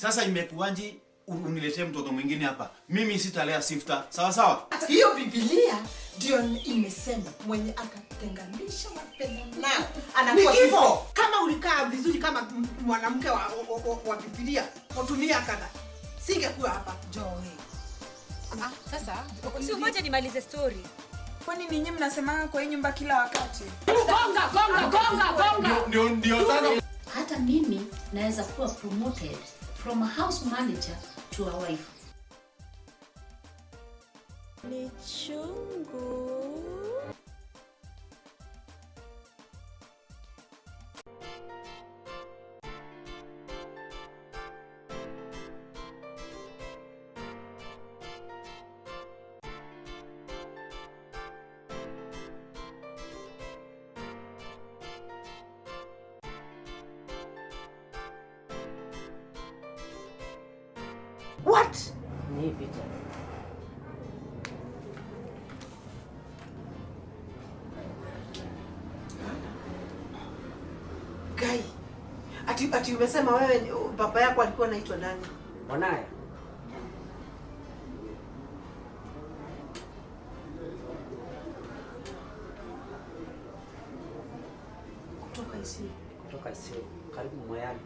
Sasa imekuwaje uniletee mtoto mwingine hapa? Mimi sitalea Sifta. Sawa sawa? Hiyo Biblia ndio imesema mwenye akatenganisha wapendanao anakuwa kifo. Kama ulikaa vizuri kama mwanamke wa Biblia, kutumia kada, singekuwa hapa. Joy. Sasa si ngoja nimalize story. Kwani ninyi mnasemanga kwa hii nyumba kila wakati? Gonga gonga gonga gonga. Ndio sasa. Hata mimi naweza kuwa promoted from a house manager to a wife. Ni chungu. What? Ni hii picha. Gai. Ati umesema wewe baba yako alikuwa anaitwa nani? Mwanaye. Kutoka Isiolo. Kutoka Isiolo, karibu Moyale.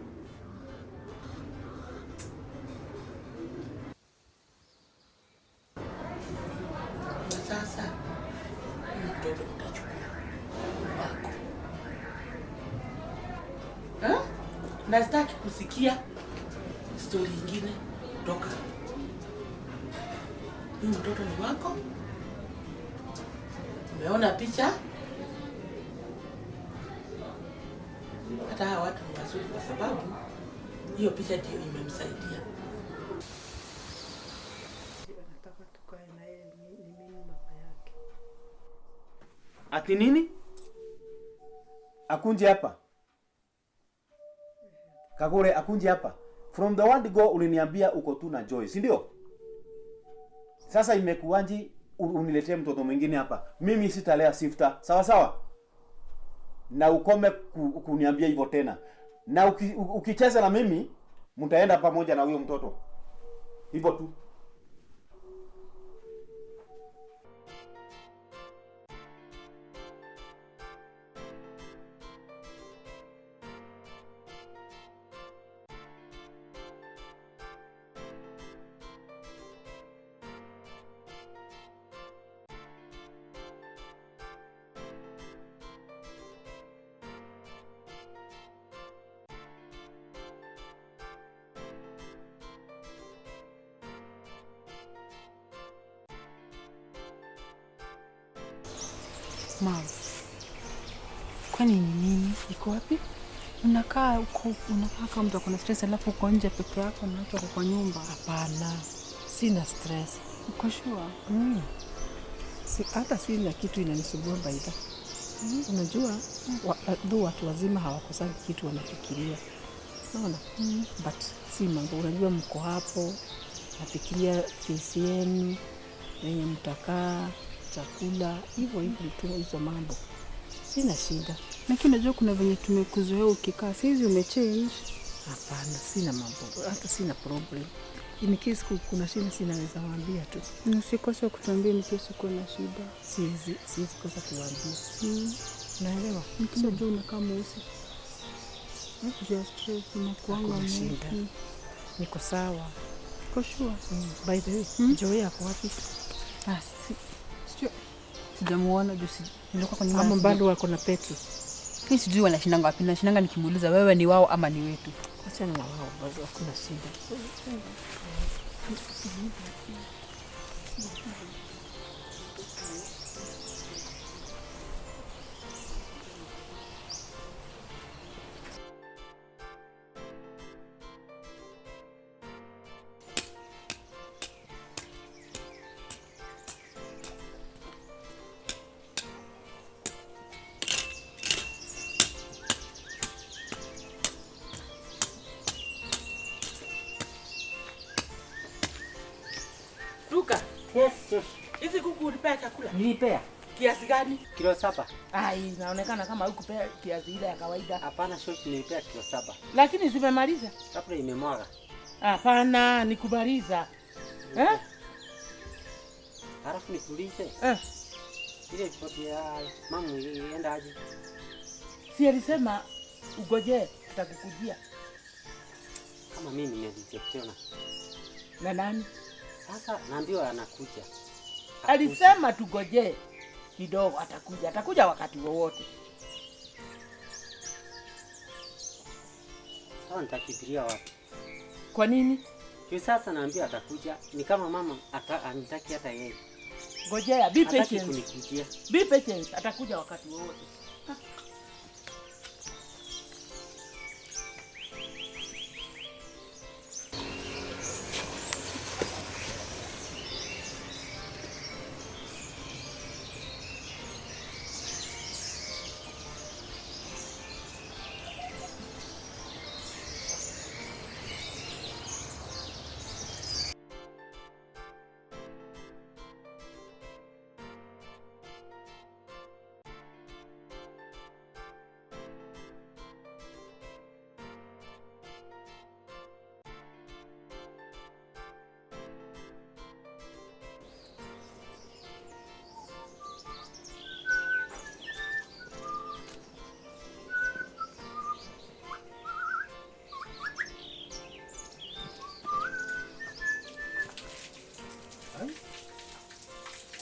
Sasa mtoto utachukua wako. Na sitaki kusikia story nyingine kutoka. Huyu mtoto ni wako. Umeona picha? Hata hawa watu ni wazuri kwa sababu hiyo picha ndio imemsaidia. Nataka tukae na yeye, ni mimi mama yake. Ati nini? Akunje hapa. Kagure akunje hapa. From the word go uliniambia uko tu na Joy, si ndio? Sasa imekuwaje uniletee mtoto mwingine hapa? Mimi sitalea Sifta. Sawa sawa? Na ukome kuniambia hivyo tena. Na ukicheza na mimi mtaenda pamoja na huyo mtoto. Hivyo tu. Mom, kwani ni nini? Iko wapi? Unakaa kama mtu akona stress alafu uko nje peke yako na watu wako kwa nyumba. Hapana, sina stress. Uko sure? Hata sina kitu inanisumbua baidha. Unajua, watu wazima hawakosangi kitu wanafikiria. Unaona? But si mambo, unajua mko hapo, nafikiria fees yenu, wenye mtakaa, chakula, hivyo hivyo tu hizo mambo. Sina shida. Lakini unajua kuna venye tumekuzoea ukikaa, saizi umechange. Hapana, sina mambo, hata sina problem. In case kuna shida sinaweza waambia tu. Usikose kutuambia in case kuna shida. Siwezi kosa kuwaambia. Naelewa. Lakini unajua unakaa mweusi. Juu ya stress unakuanga Hakuna mweusi. shida. Niko sawa. Uko sure? By the way, Joy ako wapi? Sijamuona juu nilikuwa kwa nyumba. Ama bado wako na Petro? Mimi sijui wanashindanga wapi. Nashindanga nikimuuliza wewe ni wao ama ni wetu. Achana na wao, bado hakuna shida. Luka. Yes, yes. Hizi kuku ulipea chakula? Nilipea. Kiasi gani? Kilo 7. Ai, inaonekana kama hukupea kiasi ile ya kawaida. Hapana, shoshi, nilipea kilo 7. Lakini zimemaliza? Labda imemwaga. Hapana, nikubaliza. Eh? Halafu nikuulize. Eh. Ile ripoti ya mamu ilienda aje? Si alisema ugoje atakukujia. Kama mimi nimerejectiwa. Na nani? Sasa naambiwa anakuja. Alisema tugoje kidogo atakuja. Atakuja wakati wowote. Sasa nitakimbilia wapi? Kwa nini? Juu sasa naambiwa atakuja, ni kama mama anitaki hata yeye. Ngojea, be Hataki patient. kunikujia. Be patient, atakuja wakati wowote.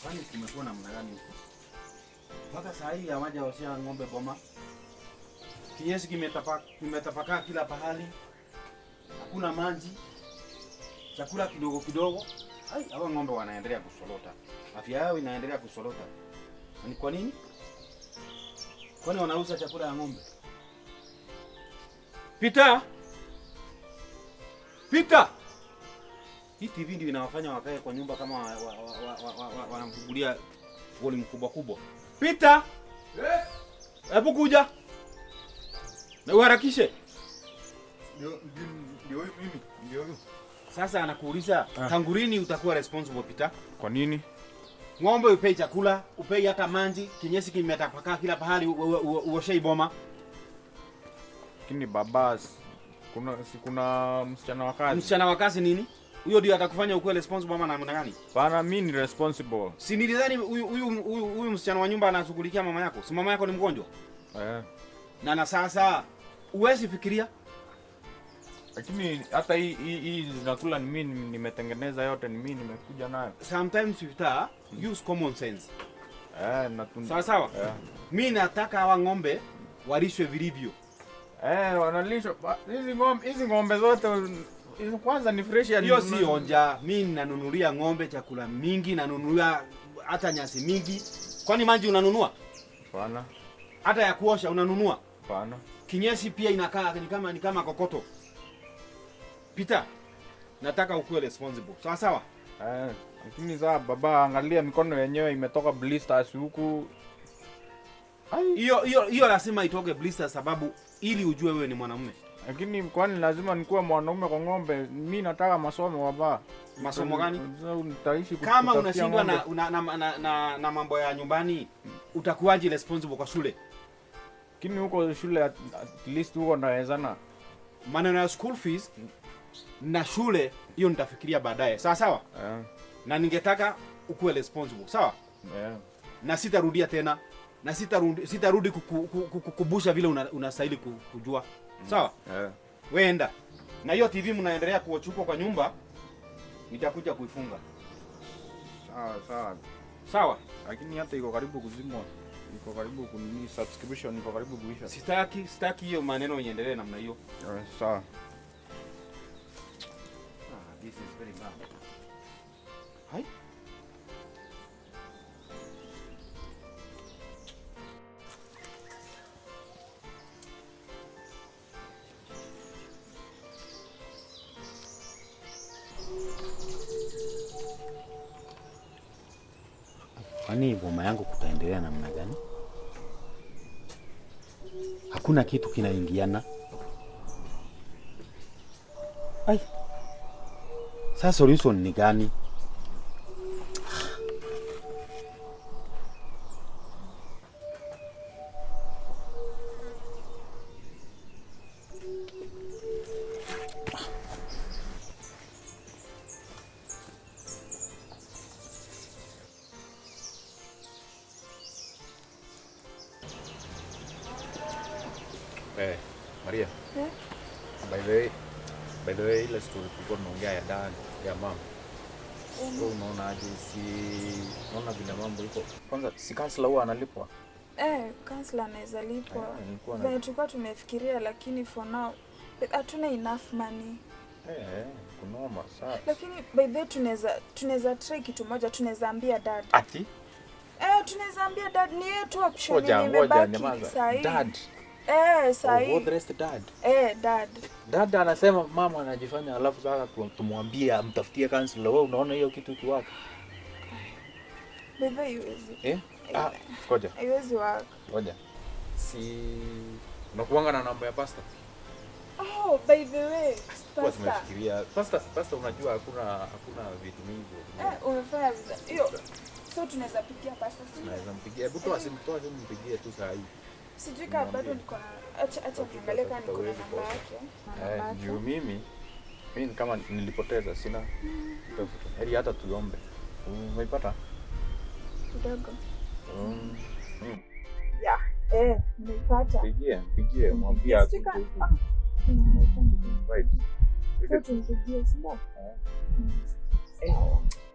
Kwani kumekuwa namna gani huko? Mpaka saa hii hawajaoshea ng'ombe boma. Kinyesi kimetapakaa kila pahali. Hakuna maji. Chakula kidogo kidogo. Ai, hawa ng'ombe wanaendelea kusolota. Afya yao inaendelea kusolota. Ni kwa nini? Kwani wanauza chakula ya ng'ombe? Peter! Peter! Hii TV ndio inawafanya wakae kwa nyumba kama wanamfungulia volume kubwa kubwa. Peter! Yes. Hebu kuja. Na uharakishe. Ndio mimi, ndio huyu. Sasa anakuuliza tangu lini utakuwa responsible Peter? Kwa nini? Ng'ombe upei chakula, upei hata maji, kinyesi kimetapakaa kila pahali, uoshei boma. Lakini baba, kuna msichana wa kazi. Msichana wa kazi nini? Huyo ndio atakufanya ukuwe responsible ama namna gani? Bana, mimi ni responsible. Si nilidhani huyu msichana wa nyumba anashughulikia mama yako. Si mama yako ni mgonjwa? Eh. Na sasa uwezi fikiria. Lakini hata hii zinakula ni mimi nimetengeneza yote, ni mimi nimekuja nayo. Sometimes you use common sense. Eh, sawa sawa. Mimi nataka hawa ng'ombe walishwe vilivyo. Eh, wanalishwa hizi ng'ombe zote. Kwanza ni fresh ya hiyo si onja. Mimi nanunulia ng'ombe chakula mingi, nanunulia hata nyasi mingi. Kwani maji unanunua? Hapana. Hata ya kuosha unanunua? Hapana. Kinyesi pia inakaa ni kama kokoto. Peter, nataka ukuwe responsible. Sawa sawa? Eh, lakini sasa baba, angalia mikono yenyewe imetoka blisters huku. Hiyo lazima itoke blisters sababu ili ujue wewe ni mwanamume. Lakini kwani lazima nikuwe mwanaume kwa ng'ombe? Mimi nataka masomo baba. Masomo gani? Nitaishi kama unashindwa na mambo ya nyumbani, utakuwaje responsible kwa shule? Lakini huko shule at least huko nawezana. Maneno ya school fees na shule hiyo nitafikiria baadaye. Sawa sawa? Na ningetaka ukuwe responsible. Sawa? Na sitarudia tena. Na sitarudi kukubusha vile unastahili kujua. Sawa? Weenda. Na hiyo TV mnaendelea kuochukua kwa nyumba, nitakuja kuifunga. Sawa sawa. Sawa? Lakini hata iko karibu kuzimwa. Iko karibu kunini subscription iko karibu kuisha. Sitaki hiyo maneno iendelee namna hiyo. Sawa. This is very bad. Hai? Kwani boma yangu kutaendelea namna gani? Hakuna kitu kinaingiana. Ai. Sasa solution ni gani? Maria. Yeah? By the way ile story tulikuwa tunaongea ya dad, ya mom. So unaona aje, si unaona vile mambo iko? Kwanza si counselor huwa analipwa? Counselor anaweza lipwa. Nilikuwa na Venye tulikuwa tumefikiria, lakini for now hatuna enough money. Kunoma sasa. Lakini by the way tunaweza try kitu moja, tunaweza ambia dad. Ati? Tunaweza ambia dad ni yeye tu option Ngoja, yenye ngoja, imebaki nyamaza. sahi. Dad. Sahi. Oh, the rest dad. Dad. Dad anasema mama anajifanya, alafu sasa tumwambie amtafutie counselor. Wewe unaona hiyo kitu kiwaka? By the way haiwezi. Ngoja. Haiwezi work. Ngoja. Si unakuanga na namba ya pastor? Oh, by the way, Kwa pastor. tumefikiria pastor, unajua hakuna vitu mingi. Umefanya vizuri. Hiyo. So tunaweza pigia pastor. Si ndio? Tunaweza mpigia. Hebu toa simu, mpigie tu saa hii. Sijui kama bado niko na acha niangalie kama niko na namba yake. Na namba yake. Juu mimi kama nilipoteza sina. Tafuta. Heri hata tuombe. Umeipata? Kidogo. Yeah. Nimeipata. Mpigie, mwambie Sijui akuje. Nimeipata. Right. So tumpigie, si ndio?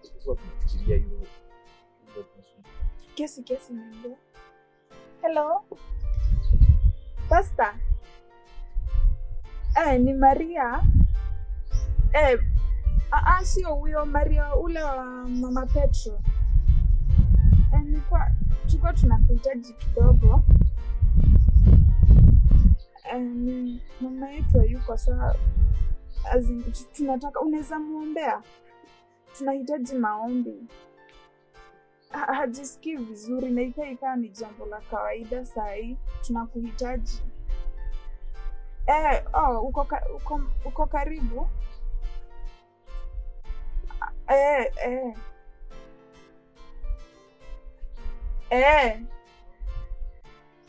Tulikuwa tunafikiria hiyo. Kiasi niambia. Hello. Pastor. Ni Maria. Sio huyo Maria ule wa Mama Petro. Tulikuwa tunakuhitaji kidogo. Mama yetu hayuko sawa. Tunataka unaweza muombea. Tunahitaji maombi. Hajisikii vizuri na ikawa ni jambo la kawaida saa hii. Tunakuhitaji. Uko karibu?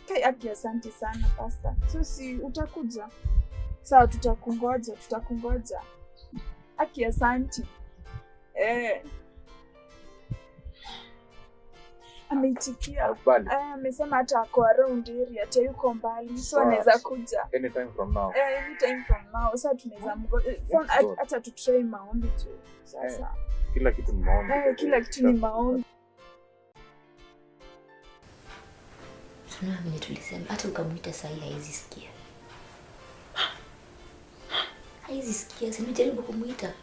Kai, aki asante sana pastor. So si utakuja? Sawa, tutakungoja. Aki asante. Ameitikia. Amesema hata ako around area, hata yuko mbali, so anaweza kuja. Anytime from now. Anytime from now. Sasa tunaweza hata tutry maombi tu. Sasa. Kila kitu ni maombi. Kila kitu ni maombi. Tunaona vile tulisema hata ukamuita saa hii haizi sikia. Haizi sikia, si nimejaribu kumuita.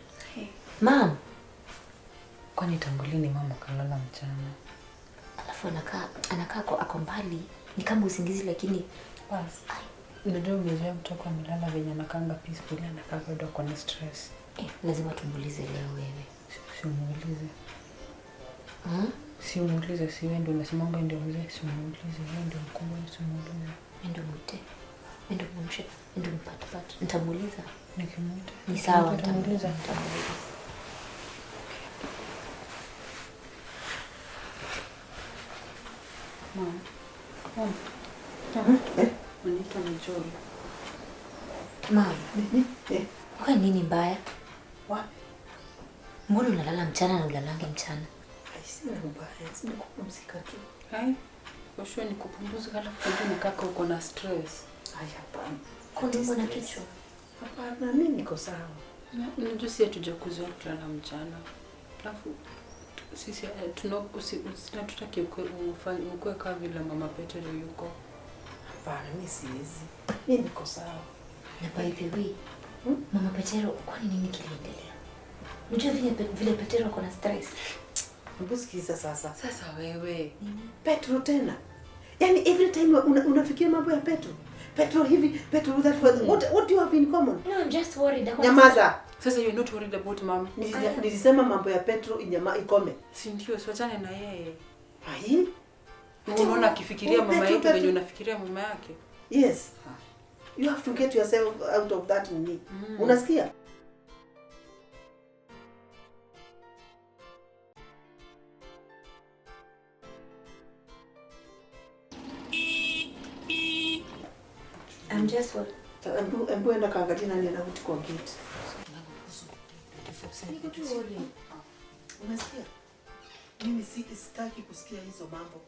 Mom. Kwani tangu lini mama kalala mchana? Alafu anakaa ako mbali, ni kama usingizi lakini bas. Unajua umezoea mtu kwa amelala venye anakaanga peaceful, anakaa bado ako na stress. Lazima tumuulize leo wewe. Simuulize. Simuulize, si wewe ndio unasimama ndio mzee, simuulize, wewe ndio mkubwa, simuulize. Ndio muite. Ndio mumshe, ndio mpate. Nitamuuliza. Nikimuita. Ni sawa, nitamuuliza. Mom. Unaitwa na Joy. Mom. Kwa nini mbaya? Wapi? Mbona unalala mchana na ulalange mchana? Sina ubaya, sina kupumzika tu. Hai? Usho ni kupumzika alafu unajua kaka uko na stress. Hai, hapana. Kwa nini mbona kichwa? Hapana, mimi niko sawa. Unajua si hatujakuzoea kulala mchana. Alafu sisi tunataka ukue kama vile Mama Petro yuko. Hapana, mimi siwezi. Mimi niko sawa. Na by the way, Mama Petro, kwani nini kiliendelea? Unajua vile Petro ako na stress. Hebu sikiza sasa. Sasa wewe. Petro tena. Yaani every time unafikiria mambo ya Petro. Petro hivi, Petro that. What do you have in common? No, I'm just worried. Nyamaza. Sasa you're not worried about mom. Nilisema mambo ya Petro inyama ikome. Si ndio, siwachane na yeye. Ai? Unaona akifikiria mama yetu venye unafikiria mama yake. Yes. You have to get yourself out of that nini. Unasikia? I'm just worried. Embu enda kaangalia nani anakuti kwa gate. Niko tu worried. Unasikia? Mimi sitaki kusikia hizo mambo.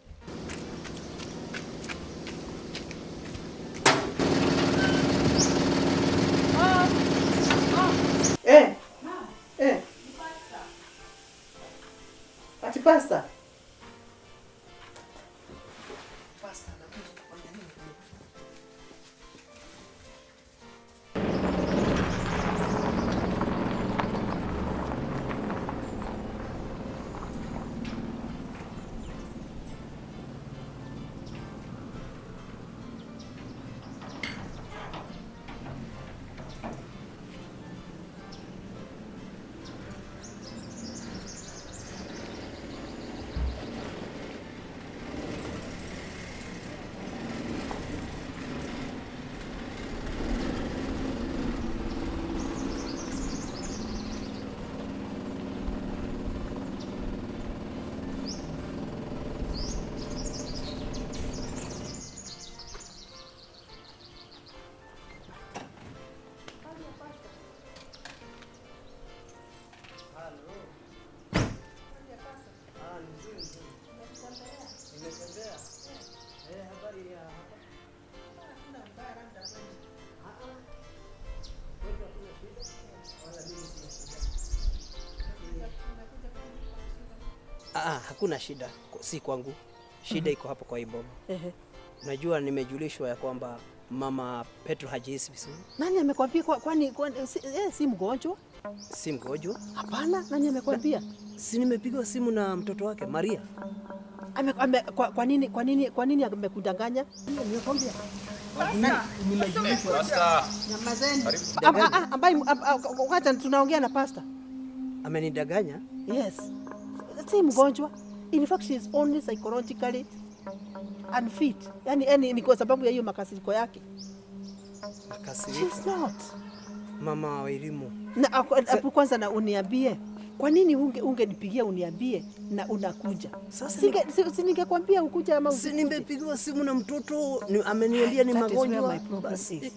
Hakuna shida, si kwangu. Shida iko hapo kwa hii boma. Unajua nimejulishwa ya kwamba Mama Petro hajihisi vizuri. Nani amekwambia? Kwani si mgonjwa? Si mgonjwa? Hapana, nani amekwambia? Si nimepigwa simu na mtoto wake Maria. Kwa nini amekudanganya? Nimekwambia. Pastor. Nyamazeni. Karibu. Ambaye wacha tunaongea na pastor. Amenidanganya? Yes. Si mgonjwa. In fact, she is only psychologically unfit. Yani ni kwa sababu ya hiyo makasiriko yake. Makasiriko. She's not. Mama wa elimu. Na hapo kwanza na uniambie kwa nini ungenipigia uniambie na unakuja? Sasa Si ningekwambia ukuja ama Si usikuje? nimepigiwa simu na mtoto ameniambia ni That is where magonjwa. my problem Basi. is.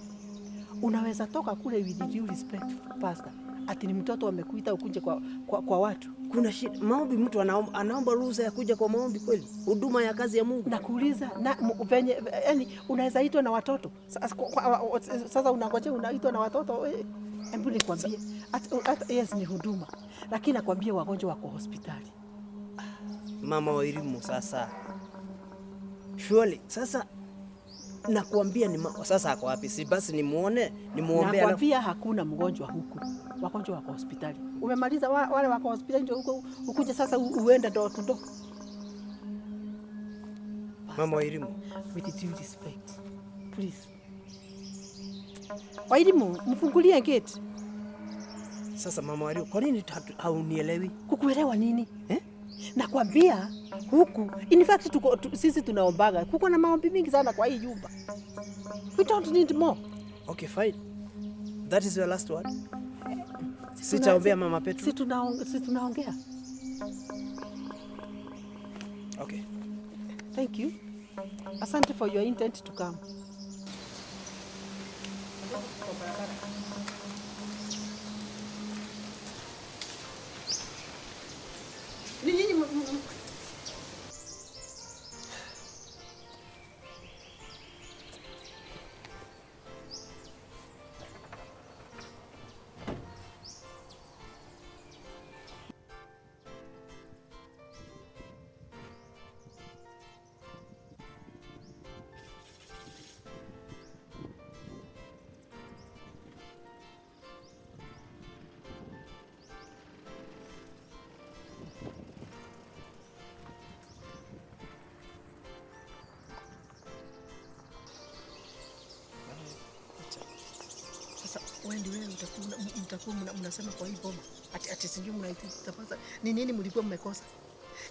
Unaweza toka kule with due respect, pastor, ati ni mtoto amekuita ukuje kwa watu. Kuna shida maombi, mtu anaomba ruhusa ya kuja kwa maombi kweli? Huduma ya kazi ya Mungu. Nakuuliza na venye yani unaweza itwa na watoto sasa, sasa unangojea unaitwa na watoto. Hebu nikwambie, yes ni huduma, lakini nakwambia wagonjwa wako hospitali. Mama wa elimu sasa. Surely sasa nakuambia ni sasa ako wapi? Si basi nimuone, nimuombee alafu Nakwambia hakuna mgonjwa huku, wagonjwa wako hospitali. Umemaliza wale wako hospitali ndio huko ukuje sasa uende ndo to door. Mama wa elimu. With due respect, please. Wairimu, mfungulie gate. Sasa mama wa elimu, kwa nini haunielewi? Kukuelewa nini? Eh? Nakwambia huku, in fact sisi tunaombaga, kuko na maombi mingi sana kwa hii nyumba. We don't need more. Okay, fine. That is your last word. Sitaombea Mama Petro. Si tunaongea. Okay. Thank you. Asante for your intent to come. Ni nyinyi Sasa wewe ndio wewe mtakuwa mnasema kwa hii boma ati sijui mnaita pasta ni nini mlikuwa mmekosa?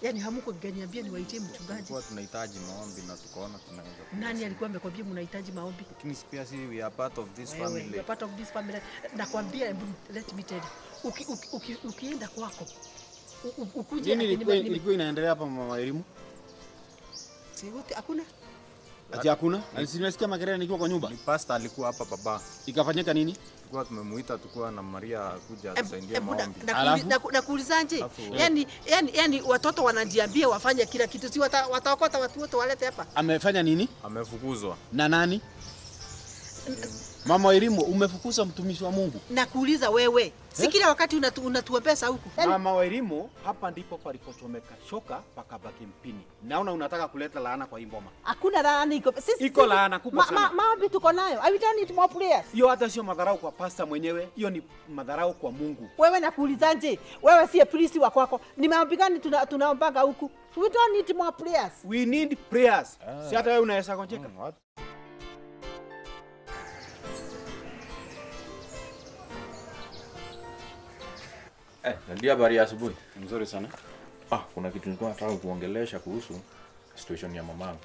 Yaani hamko ganiambia niwaitie mchungaji. Tulikuwa tunahitaji maombi na tukaona tunaweza. Nani alikuwa amekwambia mnahitaji maombi? Lakini pia si we are part of this Wewe, family. you are part of this family. Nakwambia, hebu let me tell you. Ukienda kwako ukuje Nini ati ilikuwa inaendelea hapa mama elimu? Si wote hakuna. Ati hakuna? Na si nimesikia makelele nikiwa kwa nyumba. Ni pastor alikuwa hapa baba. Ikafanyika nini? Tulikuwa tumemuita tukuwa na Maria kuja atusaidie maombi. Nakuulizaje? Alafu- Yani watoto wanajiambia wafanye kila kitu, si wataokota watu wote walete hapa. Amefanya nini? Amefukuzwa. Na nani? Mama elimu, umefukuza mtumishi wa Mungu. Nakuuliza wewe, si kila wakati unatuombea pesa huku? Mama wa elimu, hapa ndipo palipochomeka shoka pakabaki mpini. Naona unataka kuleta laana kwa hii boma. Hakuna laana iko. Sisi, Iko laana kubwa sana. Maombi tuko nayo. I don't need more prayers. Hiyo hata sio madharau kwa pasta mwenyewe, hiyo ni madharau kwa Mungu. Wewe nakuulizaje? Wewe si priest wa kwako. Ni maombi gani tunaombaga huku? We don't need more prayers. We need prayers. Si hata wewe unaweza gonjeka. Ndio habari ya asubuhi. Mzuri sana. Kuna kitu nilikuwa nataka kuongelesha kuhusu situation ya mamangu.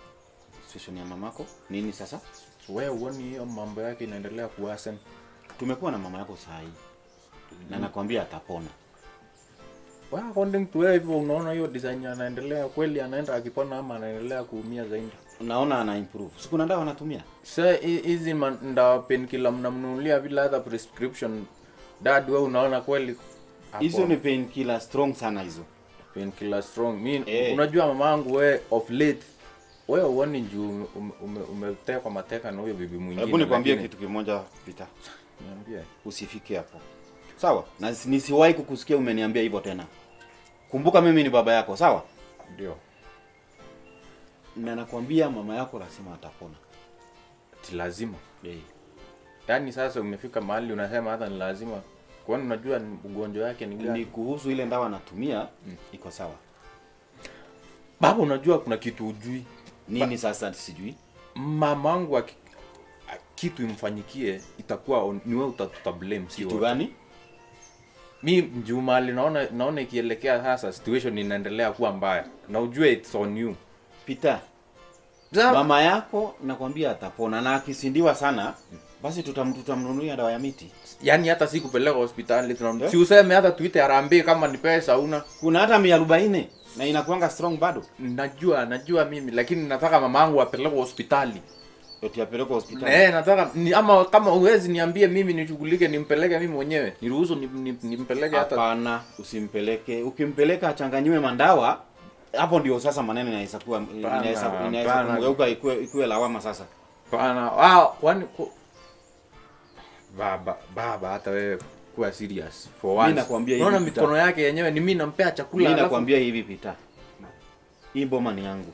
Situation ya mamako? Nini sasa? Wewe huoni hiyo mambo yake inaendelea kuworsen? Tumekuwa na mama yako saa hii. Na nakwambia atapona. Well, according to wewe hivyo unaona hiyo design anaendelea kweli, anaenda akipona ama anaendelea kuumia zaidi? Naona ana improve. Si kuna dawa anatumia? Sasa hizi ndawa painkiller mnamnunulia bila hata prescription. Dad, wewe unaona kweli hapo? Hizo ni painkiller strong sana hizo. Painkiller strong. Mimi unajua mamangu wewe of late wewe uone juu umetekwa mateka na huyo bibi mwingine. Hebu nikwambie lakini- kitu kimoja Peter. Niambie. Usifike hapo. Sawa? Na nisiwahi kukusikia umeniambia hivyo tena. Kumbuka mimi ni baba yako, sawa? Ndio. Na nakwambia mama yako lazima atapona. Ati lazima? Eh. Yaani sasa umefika mahali unasema hata ni lazima. Kwani unajua ugonjwa wake ni gani? Ni kuhusu ile ndawa anatumia, iko sawa. Baba, unajua kuna kitu hujui. Nini sasa sijui? Mamangu kitu imfanyikie itakuwa ni wewe utatublame, sio Kitu gani? Mi Juma naona ikielekea sasa situation inaendelea kuwa mbaya. Na ujue it's on you. Peter, mama yako nakwambia atapona, na akisindiwa sana basi tutamnunulia dawa ya miti. Yaani hata si kupeleka hospitali si useme hata tuite harambee kama ni pesa una. Kuna hata 140 na inakuanga strong bado. Najua mimi, lakini nataka mamangu apelekwe hospitali. Eti apelekwe hospitali? Nataka ama kama uwezi niambie mimi nishughulike, nimpeleke mimi mwenyewe. Niruhusu nimpeleke hata. Hapana, usimpeleke. Ukimpeleka achanganyiwe mandawa, hapo ndio sasa maneno inaweza kuwa inaweza kumgeuka ikuwe lawama sasa. Hapana. Kwani baba hata wewe kuwa serious for once. Mimi nakwambia hivi. Unaona mikono yake yenyewe ni mimi nampea chakula. Mimi nakwambia hivi Peter. Hii boma ni yangu.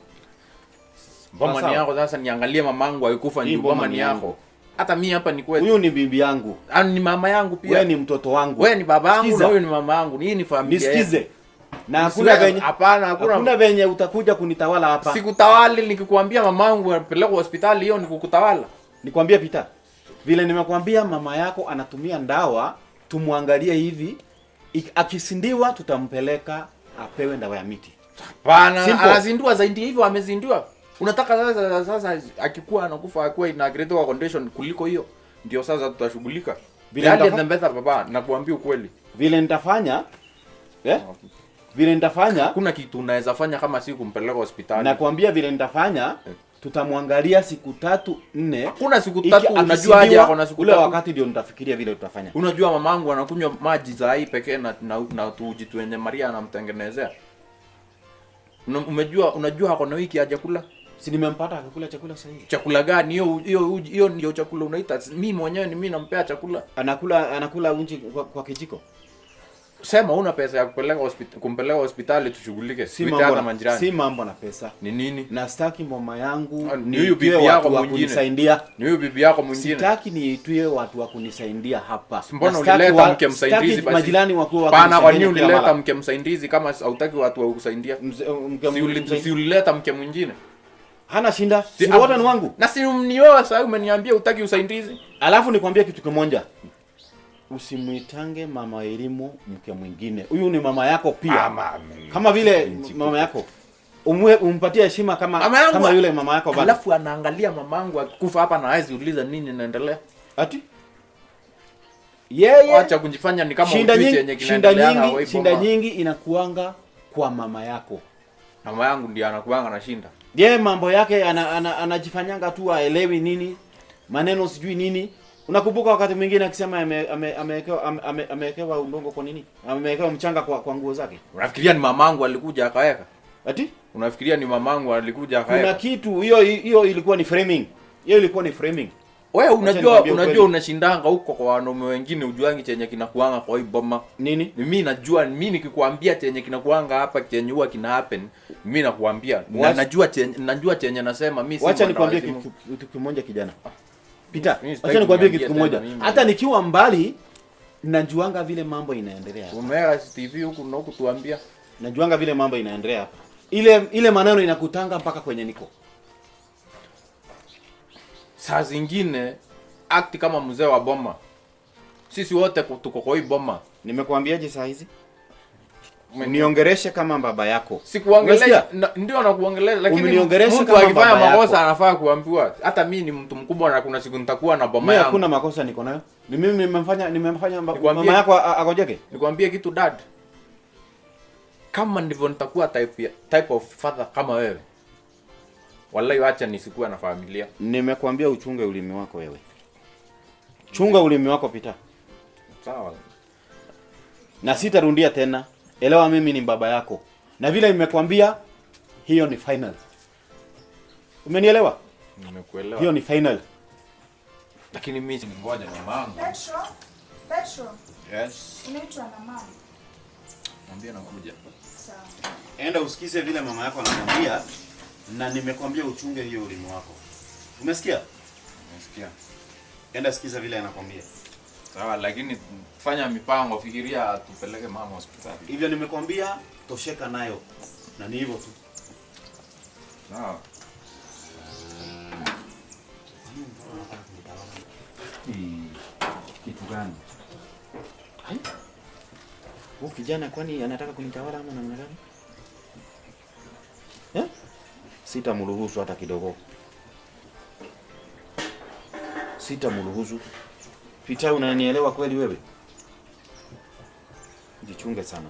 Boma ni yako sasa, niangalie mamangu alikufa ndio boma ni yako. Hata mimi hapa ni kwetu. Huyu ni bibi yangu. Ni mama yangu pia. Wewe ni mtoto wangu. Wewe ni baba yangu na huyu ni mama yangu. Hii ni familia. Nisikize. Na hakuna venye, hapana, hakuna venye utakuja kunitawala hapa. Sikutawali nikikwambia mamangu apelekwe hospitali, hiyo ni kukutawala. Nikwambie Peter, vile nimekwambia mama yako anatumia ndawa, tumwangalie hivi, akisindiwa tutampeleka apewe ndawa ya miti. Hapana, anazindua zaidi hivyo amezindua. Unataka sasa akikuwa anakufa akuwa in a greater condition kuliko hiyo, ndio sasa tutashughulika. Vile nitafanya baba, nakuambia ukweli. Vile nitafanya Vile nitafanya, kuna kitu unaweza fanya kama si kumpeleka hospitali. Nakwambia vile nitafanya, tutamwangalia siku 3 4. Kuna siku 3 unajua aje ako na siku ule 3. Wakati ndio nitafikiria vile tutafanya. Unajua mamangu anakunywa maji za hii pekee na tuji tu yenye Maria anamtengenezea. Umejua unajua ako na wiki hajakula. Si nimempata akakula chakula sasa hivi. Chakula gani hiyo? Hiyo ndio chakula unaita? Mimi mwenyewe ni mimi nampea chakula. Anakula unji kwa kijiko. Sema una pesa ya kupeleka hospitali, kumpeleka hospitali tushughulike. Si mambo na pesa. Ni nini? Na sitaki mama yangu ni huyu bibi yako mwingine. Ni huyu bibi yako mwingine. Sitaki niitwe watu wa kunisaidia hapa. Mbona ulileta mke msaidizi basi? Majirani wako wa kunisaidia. Kwa nini ulileta mke msaidizi kama hautaki watu wa kukusaidia? Si ulileta mke mwingine? Hana shinda. Si wote ni wangu. Na si ni wewe sasa umeniambia hutaki usaidizi. Alafu nikwambie kitu kimoja. Usimuitange mama elimu mke mwingine. Huyu ni mama yako pia. Kama vile mama yako. Umpatie heshima kama mama kama yule mama yako bado. Alafu anaangalia mamangu akikufa hapa na hawezi uliza nini inaendelea. Ati? Yeye acha kujifanya ni kama ujui chenye kinaendelea. Shinda nyingi inakuanga kwa mama yako. Mama yangu ndiye anakuanga na shinda. Yeye mambo yake anajifanyanga tu aelewi nini, maneno sijui nini. Unakumbuka wakati mwingine akisema amewekewa udongo kwa nini? Amewekewa mchanga kwa nguo zake. Unafikiria ni mamangu alikuja akaweka? Ati? Unafikiria ni mamangu alikuja akaweka? Kuna kitu hiyo ilikuwa ni framing. Hiyo ilikuwa ni framing. Wewe unajua unashindanga huko kwa wanaume wengine, ujuangi chenye kinakuanga kwa hii boma. Nini? Mimi najua, mimi nikikwambia chenye kinakuanga hapa, chenye huwa kina happen, mimi nakuambia. Na najua chenye nasema mimi si. Wacha nikwambie kitu kimoja kijana. Peter, acha nikwambie kitu kimoja. Hata nikiwa mbali najuanga vile mambo inaendelea. Umeweka TV huku na huku tuambia. Najuanga vile mambo inaendelea hapa. Ile maneno inakutanga mpaka kwenye niko. Saa zingine act kama mzee wa boma. Sisi wote tuko kwa hii boma. Nimekuambiaje saa hizi? Niongereshe kama baba yako. Sikuongelea, ndio nakuongelea, lakini mtu akifanya makosa anafaa kuambiwa. Hata mimi ni mtu mkubwa na kuna siku nitakuwa na boma yangu. Mimi hakuna makosa niko nayo. Ni mimi nimemfanya mama yako akojeke. Nikwambie kitu dad. Kama ndivyo nitakuwa type of father kama wewe. Wallahi acha nisikuwe na familia. Nimekuambia uchunge ulimi wako wewe. Chunga ulimi wako Peter. Sawa. Na sitarudia tena. Elewa mimi ni baba yako. Na vile nimekuambia hiyo ni final. Umenielewa? Nimekuelewa. Hiyo ni final. Lakini mimi ngoja mamangu. Petro. Yes. Unaitwa na mama. Mwambie nakuja. Sawa. Enda usikize vile mama yako anakuambia na nimekwambia uchunge hiyo ulimi wako. Umesikia? Umesikia. Enda sikiza vile anakwambia. Sawa, lakini fanya mipango, fikiria tupeleke mama hospitali. Hivyo nimekwambia tosheka nayo. Na ni hivyo tu. Sawa. Kitu gani? Hai? Huyu kijana kwani anataka kunitawala ama namna gani? Eh? Sitamruhusu hata kidogo. Sitamruhusu. Peter, unanielewa kweli wewe? Jichunge sana.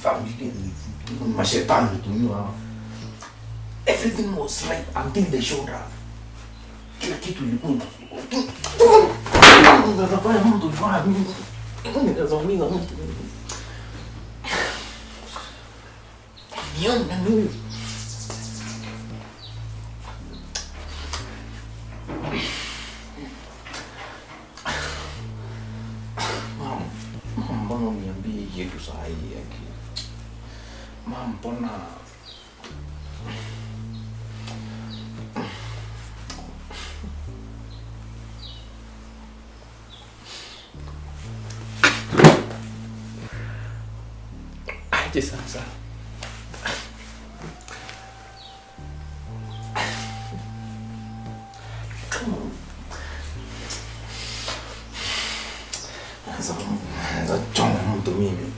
Familia ni mashetani tumiwa. Everything was right until they showed up. Kila kitu ilikuwa inafanya mtu inazaumiza mtu. Niona mimi. Mom, mbona uniambie kitu saa hii yake? Mom, mbona aje sasa? Sasa chonga mtu mimi.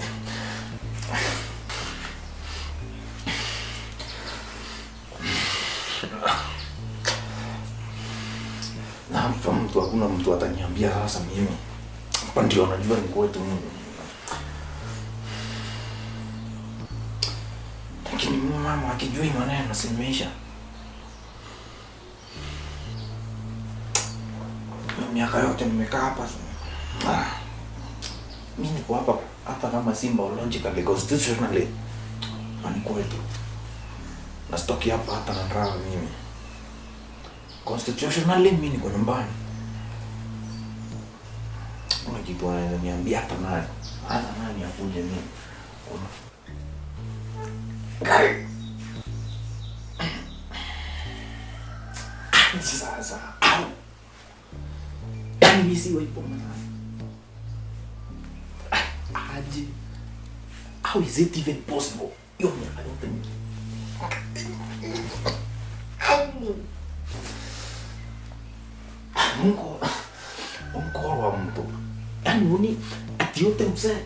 Na hapa mtu hakuna mtu ataniambia sasa mimi. Hapa ndio najua ni kwetu mimi. Lakini mama akijua maneno simeisha. Miaka yote nimekaa hapa. Mimi niko hapa hata kama Simba logically constitutionally ni kwetu. Na sitoki hapa hata na raha mimi. Constitutionally mimi niko nyumbani. Kuna kitu anaweza niambia hata nani? Hata nani akuje mimi? Kuna Sasa. Yaani mimi si waipo mwana. Aje. How is it even possible? Yo, I don't think. Mungu. Mungu wa mtu. Yaani uni ati yote mzee.